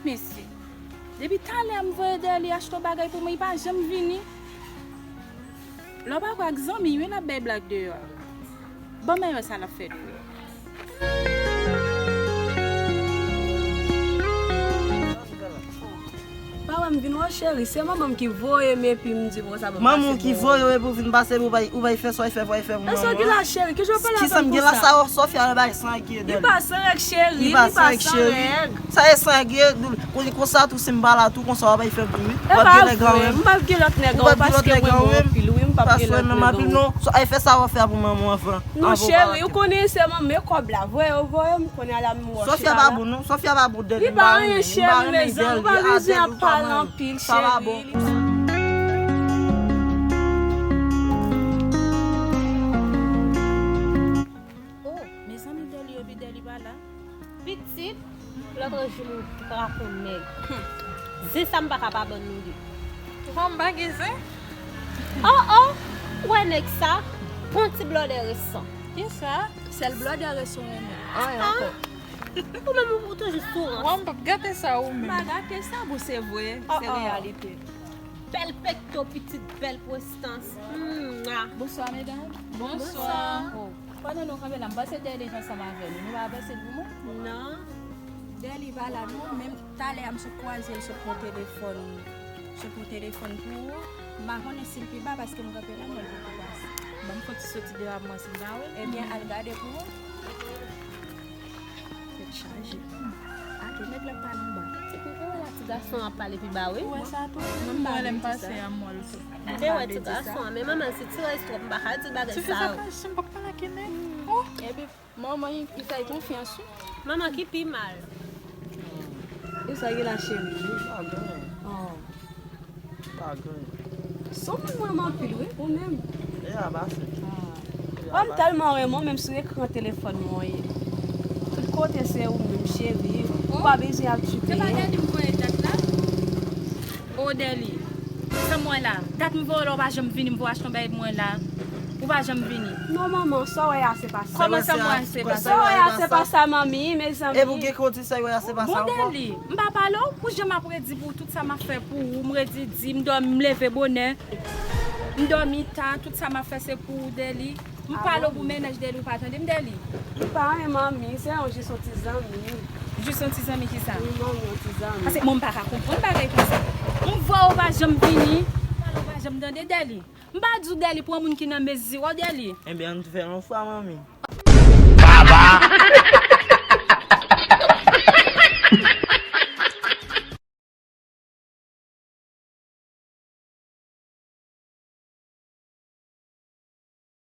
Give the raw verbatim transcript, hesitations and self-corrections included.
Mesye, depi talè m voye Dèli achte yon bagay pou mwen, li pa janm vini. Lè w pa kwè ak zanmi, wi, l ap bay blag deyò a. Ban m wè sa l ap fè tou. Pa wè m vin wè w, cheri, se manman m ki voye m epi m di konsa pou m pase bò. Manman w ki voye w epi w vin pase, ou bay, ou bay fè sa w fè, pou w fè pou manman w. E sa ki la, cheri, ki jan w pale avè m konsa? Ki sa m gen la, sa w, Sofia bay san règ Dèli. Li pa san règ, cheri, li pa san règ. Sa e san règ, pou li konsa tou, si m pa la tou, konsa w ap fè pou li. W ap gen nèg anwen. M p ap gen lòt nèg anwen, paske mwen bon anpil, wi, m p ap gen lòt nèg anwen. Non, so, ay fè sa w ap fè pou manman w anvan. Non, cheri, ou konnen se manman kòb la. Voye yo, voye m konnen a la m wòch la. Sofia pa bon, non. Sofia pa bon, Dèli, m pa renmen. Li pa anyen, cheri, mezanmi, ou pa bezwen ap pale anpil, cheri. Oh, mezanmi, Dèli, epi Dèli pa la. Pitit, lòt jou m trap yon nèg. Zen sa m pa ka pa ban nou li. Kòman m pa gen zen? Oh, oh, ou wè nèg sa? Bon ti blòdè resan. Kisa? Sèl blòdè resan w renmen. Anyen ankò. Ou menm ou toujou sou rans. Wè, m p ap gate sa ou menm. M pa gate sa, bon, se vre, se reyalite. Bèl pekto, pitit, bèl prestans. Mwa. Bonswa, medam. Bonswa. Oh, pandan nou kanpe la, m panse Dèli te ansanm avè nou. Nou pa panse l pou mwen? Non. Dèli pa la, non. Menm talè a, m sot kwaze l sot pran telefòn. Sot pran telefòn pou ou. M pa konnen si l pi ba, paske m kanpe la, m wè l poko pase. Ban m fè yon ti soti deyò a, m wè si m pa wè l. Ebyen, al gade pou ou. Tèt chaje. Ake nèg la pa nan ba. Ti pitit, ou wè la, ti gason ap pale pi ba, wi. Ou wè sa tou? Menm mwen, lè m pase a, m wè l tou. Te wè ti gason an, men manman l se ti rès twòp, m pa ka di bagay sa yo. Ti fi sa pa janm p ap pale ak nèg. Oh! Epi, manman, li fè l konfyans, wi. Manman ki pi mal. E sa ki la, cheri? Li pa gen anyen. Oh. Pa gen. Son moun mwen anpil, wi, ou menm. E a pase. Ah. Oh, m tèlman renmen w, menm sou ekran telefòn mwen w ye. Tout kote se ou menm, cheri. Ou pa bezwen ap tchoupe. Se pa Dèli m voye dat la? Oh, Dèli. Sa m wè la? Dat m voye w la, ou pa janm vini, m voye achte yon bagay pou mwen la. Ou pa janm vini. Non, manman, sa w wè a, se pa sa. Kòman sa m wè a, se pa sa? Sa w wè a, se pa sa, manmi, mezanmi. E pou gen kote sa w wè a, se pa sa ankò. Bon, Dèli, m pa pale w, pou jan m ap redi pou w, tout sa m ap fè pou ou, m redi di, m dòmi, m leve bonè, m dòmi ta, tout sa m ap fè se pou ou, Dèli. M pale w pou mennaj Dèli, ou pa tande m, Dèli. M pa anyen, manmi, se yon jis yon ti zanmi. Jis yon ti zanmi kisa? Wi, manmi, yon ti zanmi. Paske mwen m pa ka konprann bagay konsa. M voye w pa janm vini, m pale w pa janm tande, Dèli. M pa di w Dèli pran moun ki nan mezi w, Dèli. Ebyen, ann fè l yon fwa, manmi. Baba!